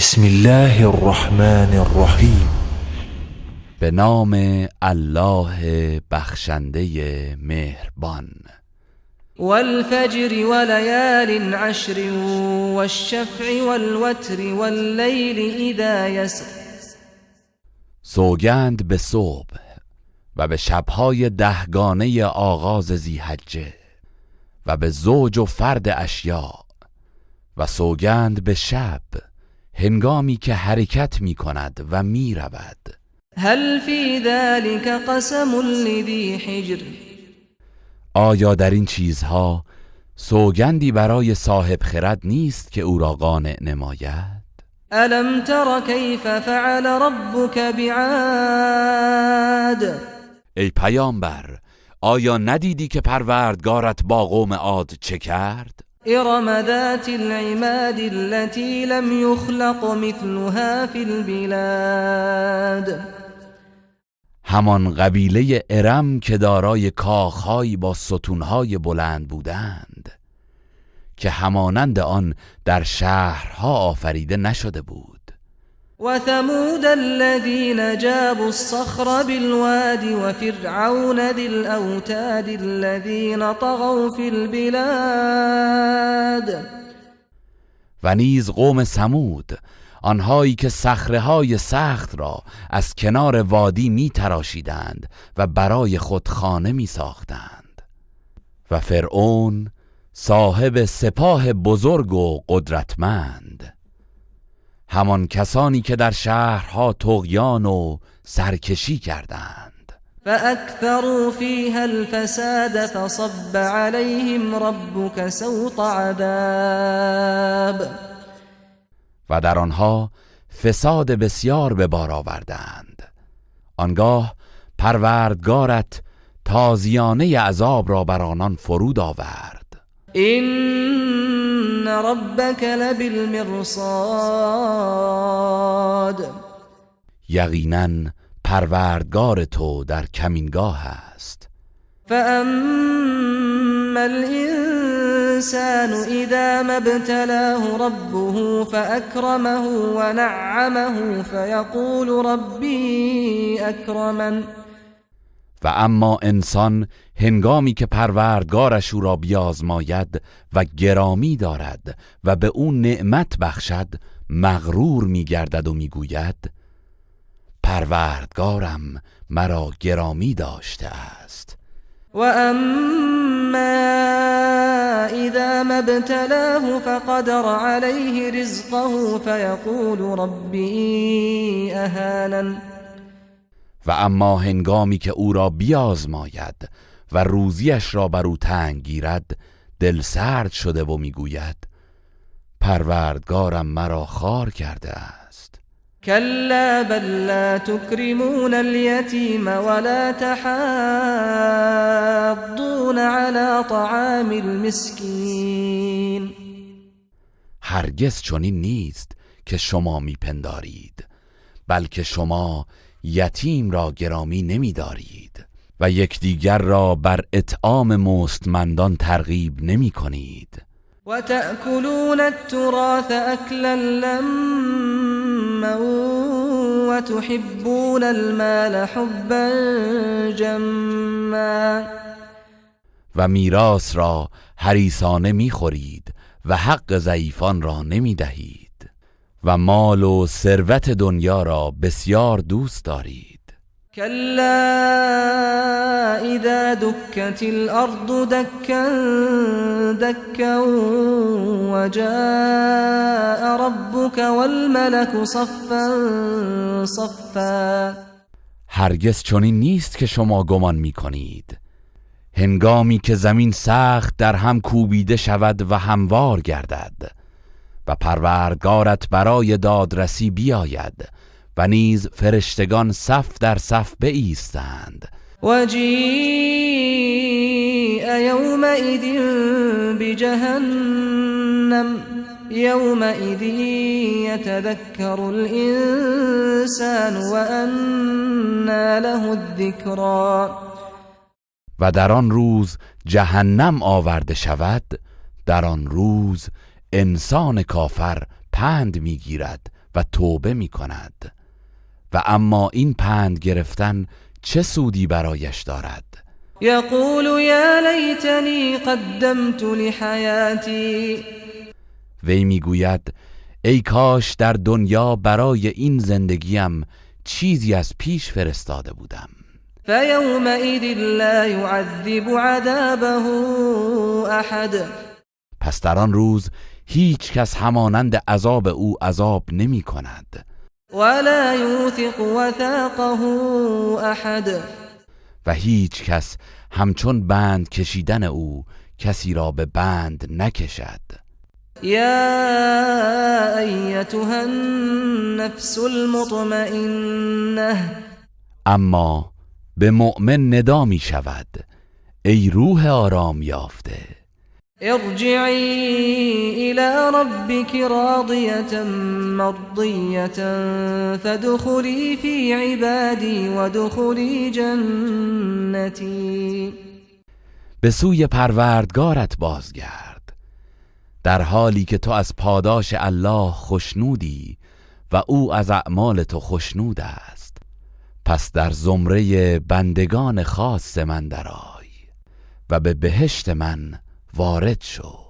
بسم الله الرحمن الرحیم. به نام الله بخشنده مهربان. والفجر وليال عشر والشفع والوتر والليل إذا يسر. سوگند به صبح و به شبهای دهگانه آغاز ذیحجه و به زوج و فرد اشیاء و سوگند به شب هنگامی که حرکت می کند و می رود. هل في ذلك قسم لذی حجر. آیا در این چیزها سوگندی برای صاحب خرد نیست که او را قانع نماید؟ الم تر کیف فعل ربک بعاد. ای پیامبر، آیا ندیدی که پروردگارت با قوم عاد چه کرد؟ ارم ذات العماد التي لم يخلق مثلها في البلاد. همان قبیله ارم که دارای کاخهایی با ستونهای بلند بودند که همانند آن در شهرها آفریده نشده بود. وثمود الذين جابوا الصخر بالواد وفرعون ذي الأوتاد الذين طغوا في البلاد. و نیز قوم ثمود، آنهایی که صخره‌های سخت را از کنار وادی می تراشیدند و برای خود خانه می ساختند، و فرعون صاحب سپاه بزرگ و قدرتمند، همان کسانی که در شهرها طغیان و سرکشی کردند. فأكثروا فيها الفساد فصب عليهم ربك سوط عذاب. و در آنها فساد بسیار به بار آوردند. آنگاه پروردگارت تازیانه عذاب را بر آنان فرود آورد. إن ربك لبالمرصاد. یقینا پروردگار تو در کمینگاه است. فأما الإنسان إذا ما ابتلاه ربه فأكرمه ونعمه فيقول ربي أكرمن. و اما انسان هنگامی که پروردگارش او را بیازماید و گرامی دارد و به او نعمت بخشد، مغرور میگردد و میگوید پروردگارم مرا گرامی داشته است. و اما اذا ما ابتلاه فقدر عليه رزقه فیقول ربی اهانن. و اما هنگامی که او را بیازماید و روزیش را بر او تنگ گیرد، دل سرد شده و میگوید پروردگارم مرا خوار کرده است. کلا بل لا تکرمون الیتیم ولا تحاضون علی طعام المسکین. هرگز چنین نیست که شما میپندارید، بلکه شما یتیم را گرامی نمی‌دارید و یکدیگر را بر اطعام مستمندان ترغیب نمی کنید. و تأکلون التراث اکلا لما و تحبون المال حبا جما. و میراث را حریصانه می‌خورید و حق ضعیفان را نمی‌دهید و مال و ثروت دنیا را بسیار دوست دارید. کلا اذا دکت الارض دکا دکا وجاء ربک والملک صفا صفا. هرگز چنین نیست که شما گمان میکنید. هنگامی که زمین سخت در هم کوبیده شود و هموار گردد و پروردگارت برای دادرسی بیاید و نیز فرشتگان صف در صف بایستند. وجیء یومئذ بجهنم یومئذ یتذکر الانسان وأنی له الذکری. و در آن روز جهنم آورده شود، در آن روز انسان کافر پند میگیرد و توبه می کند. و اما این پند گرفتن چه سودی برایش دارد؟ یقول یا لیتنی قدمت لحیاتی. وی میگوید ای کاش در دنیا برای این زندگیم چیزی از پیش فرستاده بودم. فیومئذ لا يعذب عذابه احد. پس در آن روز هیچ کس همانند عذاب او عذاب نمی کند. ولا يوثق وثاقه احد. و هیچ کس همچون بند کشیدن او کسی را به بند نکشد. یا ایتها النفس المطمئنه. اما به مؤمن ندا می شود ای روح آرام یافته، ارجعی الى ربك راضیة مرضیة فادخلی فی عبادی وادخلی جنتی. به سوی پروردگارت بازگرد در حالی که تو از پاداش الله خشنودی و او از اعمال تو خشنود است. پس در زمره بندگان خاص من درآی و به بهشت من وارد شو.